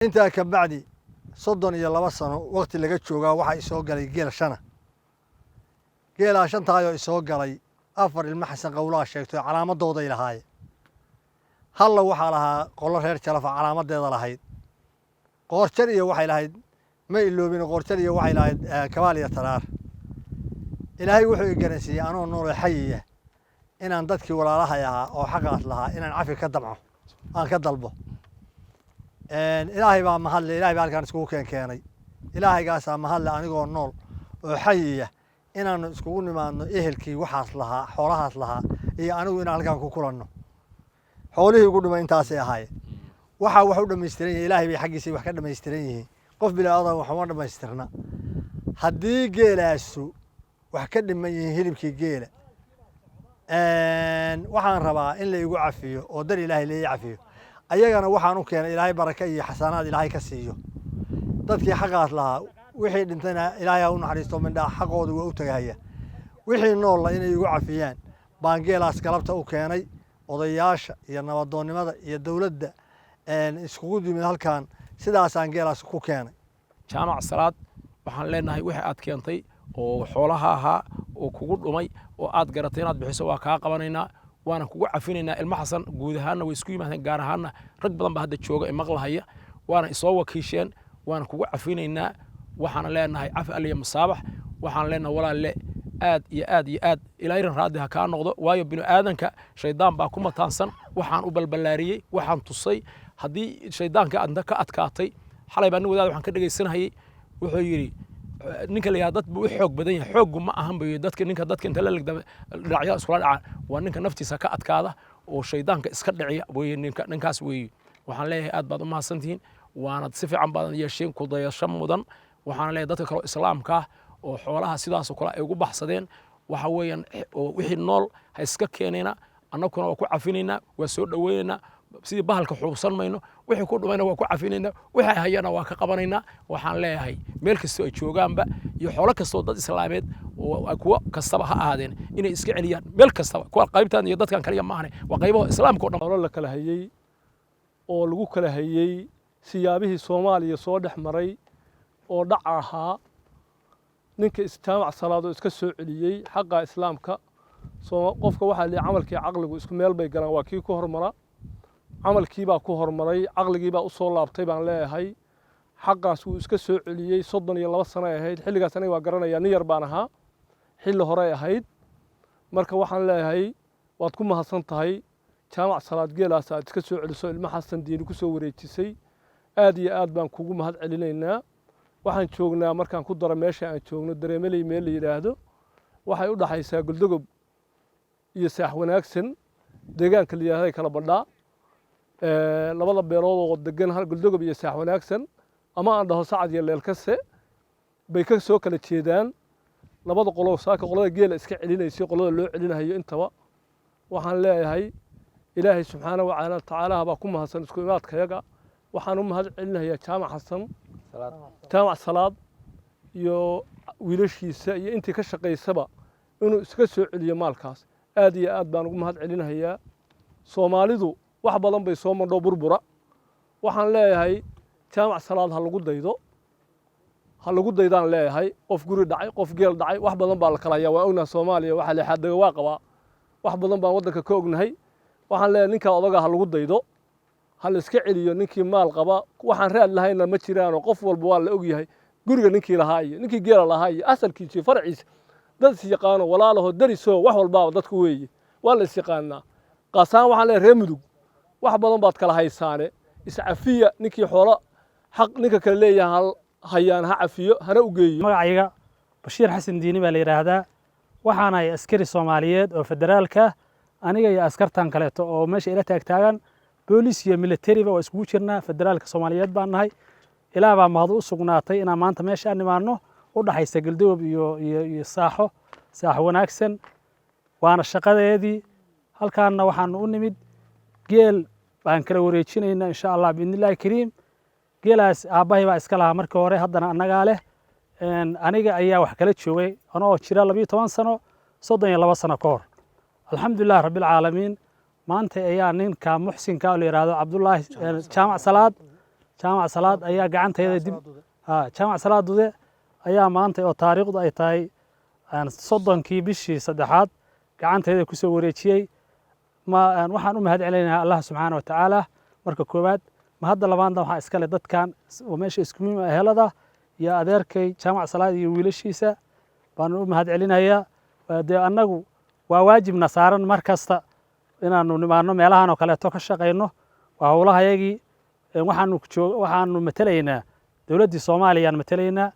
Intaa ka bacdi 32 sano waqti laga joogaa waxaa isoo galay geel shana. Geelaa shantaayoo isoo galay, afar Ilmo Xasan Qowlaa sheegtay, calaamadooday lahaayeen. Halla waxaa lahaa qolo reer Jalafa, calaamadeeda lahayd Qoorjar iyo waxay lahayd, ma iloobin, Qoorjar iyo waxay lahayd Kabaal iyo Taraar. Ilaahay wuxuu i garansiiyey anoo nooloo xayiya inaan dadkii walaalahay ahaa oo xaqaas lahaa inaan cafi ka damco, aan ka dalbo. Ilaahay baa mahadle, Ilahay baa halkaan iskugu keenay. Ilaahaygaasaa mahadle, anigoo nool oo xayiya inaanu iskugu nimaadno ehelkii waxaas lahaa, xoolahaas lahaa iyo anigu inaan halkaan ku kulanno. Xoolihii ugu dhumay intaasay ahaayeen. Waxaa wax u dhamaystiran yihin Ilaahay bay xaggiisay wax ka dhamaystiran yihiin. Qof bilaadan wax uma dhamaystirna. Haddii geelaasu wax ka dhiman yihiin, hilibkii geela, waxaan rabaa in la igu cafiyo oo dar Ilaahay la ii cafiyo. Ayagana waxaan u keenay Ilaahay baraka iyo xasanaad Ilaahay ka siiyo dadkii xaqaas lahaa. Wixii dhintayna Ilaahay ha u naxariisto, mindhaa xaqooda waa u tagahaya. Wixii noolla inay igu cafiyaan baan geelaas galabta u keenay. Odayaasha iyo nabadoonnimada iyo dowladda iskugu yimid halkan, sidaasaan geelaas ku keenay. Jaamac Salaad, waxaan leenahay wixii aad keentay oo xoolaha ahaa oo kugu dhumay oo aad garatay inaad bixiso, waa kaa qabanaynaa, waana kugu cafinaynaa. Ilmo Xasan guud ahaanna way isku yimaadeen, gaar ahaanna rag badan baa hadda jooga ee maqlahaya, waana isoo wakiisheen, waana kugu cafinaynaa. Waxaana leenahay cafi aliya masaabax. Waxaan leenahay, walaalle, aad iyo aad iyo aad Ilaahayran raaddi ha kaa noqdo, waayo binu aadanka shaydaan baa ku mataansan. Waxaan u balballaariyey, waxaan tusay haddii shaydaanka aadna ka adkaatay. Xalay baa nin wadaad waxaan ka dhegaysanayay, wuxuu yidhi ninka la yidhahdo dad buu u xoog badan yahay. Xooggu ma ahan buu dadka, ninka dadka inta la legdama dhinacyada iskula dhacaan, waa ninka naftiisa ka adkaada oo shaydaanka iska dhiciya weye. Ninka ninkaas weeye. Waxaan leeyahay aad baad u mahadsantihiin, waanad si fiican baadan yeesheen, ku dayasho mudan. Waxaan leeyahay dadka kale oo islaamka ah oo xoolaha sidaasoo kale ay ugu baxsadeen, waxa weeyaan oo wixii nool ha iska keenayna, annaguna waa ku cafinaynaa, waa soo dhoweynaynaa. Sidii bahalka xuubsan mayno. Wixii ku dhumayna waa ku cafinaynaa, wixii hayana waa ka qabanaynaa. Waxaan leeyahay meel kastoo ay joogaanba iyo xoolo kastoo dad islaameed oo kuwo kastaba ha ahaadeen inay iska celiyaan meel kastaba, kuwa qaybtan iyo dadkan kaliya ma ahane, waa qaybaha islaamka o dhan. Xoolo la kala hayey oo lagu kala hayey siyaabihii Soomaaliya soo dhex maray oo dhac ahaa, ninka Jaamac Salaad oo iska soo celiyey xaqa islaamka. Qofka waxaa lihi camalkii caqligu isku meel bay galaan, waa kii ku hormara. Camalkiibaa ku hormaray, caqligiibaa u soo laabtay baan leeyahay. Xaqaas wuu iska soo celiyey. 32 sano ay ahayd xilligaas, aniga waa garanayaa, nin yar baan ahaa, xilli horey ahayd. Marka waxaan leeyahay waad ku mahadsan tahay, Jaamac Salaad, geelaas aad iska soo celiso, Ilmo Xasan Diini ku soo wareejisay. Aad iyo aad baan kugu mahad celinaynaa. Waxaan joognaa, markaan ku daro meesha aan joogno, Dareemeley meel la yidhaahdo. Waxay u dhaxaysaa Goldogob iyo Saax Wanaagsan, deegaanka la yidhahday kala badhaa labada beelood oo degan hal Goldogob iyo Saax Wanaagsan, ama aan dhaho Sacad iyo Leelkase, bay ka soo kala jeedaan labada qolo. Saaka qolada geela iska celinaysay, qolada loo celinayo intaba, waxaan leeyahay Ilaahay subxaana wa tacaala baa ku mahadsan isku imaadkayaga. Waxaan u mahad celinayaa Jaamac Xasan, Jaamac Salaad iyo wiilashiisa iyo intii ka shaqaysaba inuu iska soo celiyo maalkaas. Aad iyo aad baan ugu mahad celinayaa. Soomaalidu wax badan bay soo madho burbura. Waxaan leeyahay Jaamac Salaad ha lagu daydo, ha lagu daydaan leeyahay. Qof guri dhacay, qof geel dhacay, wax badan baa la kala hayaa, waa ognahay. Soomaaliya waxaa leexaadaga waa qabaa, wax badan baan waddanka ka ognahay. Waxaan leeyahay ninkaa odaga ha lagu daydo, ha la iska celiyo ninkii maal qaba. Waxaan raad lahayna ma jiraanoo qof walba waa la ogyahay guriga ninkii lahaa iyo ninkii geela lahaa iyo asalkiisa iyo farciisa. Dad is yaqaano, walaalaho, darisoo, wax walbaaba dadku weeye, waa la is yaqaanaa. Qaasaan waxaan leeyahay reer Mudug, wax badan baad kala haysaane, iscafiya. Ninkii xoolo xaq ninka kale leeyahay hayaan ha cafiyo, hana u geeyo. Magacayga Bashiir Xasan Diini baa la yidhaahdaa. Waxaanahay askari Soomaaliyeed oo federaalka. Aniga iyo askartan kaleeto oo meesha ila taagtaagan, boolis iyo militariba waa iskugu jirnaa, federaalka Soomaaliyeed baan nahay. Ilaah baa mahad u sugnaatay inaan maanta meesha aan nimaano u dhaxaysa Galdogob iyo Saaxo Wanaagsan, waana shaqadeedii. Halkaanna waxaanu u nimid geel baan kala wareejinaynaa, insha Allah biidnillahi kariim. Geelaas aabbahay baa iska lahaa markii hore, haddana annagaa leh. Aniga ayaa wax kala joogay anoo jira 12 sano, 32 sano ka hor. Alxamdulilah rabbilcaalamiin, maanta ayaa ninka muxsinka oo la yidhaahdo Cabdullaahi Jaamac Salaad. Jaamac Salaad ayaa gacantayda dib. Jaamac Salaad Dude ayaa maanta oo taariikhdu ay tahay 30-kii bishii saddexaad gacantayda ku soo wareejiyey. Ma waxaan u mahad celinayaa Allah subxaana wa tacaala marka koowaad. Ma hadda labaadna waxaa iskale dadkan oo meesha isku muhiim ah, ehelada iyo adeerkay Jaamac Salaad iyo wiilashiisa baan u mahad celinayaa. Dee annagu waa waajibna saaran mar kasta inaanu nimaano meelahan oo kaleeto ka shaqayno, waa howlahayagii. Waxaanu matelaynaa dowladdii Soomaaliyaan matelaynaa.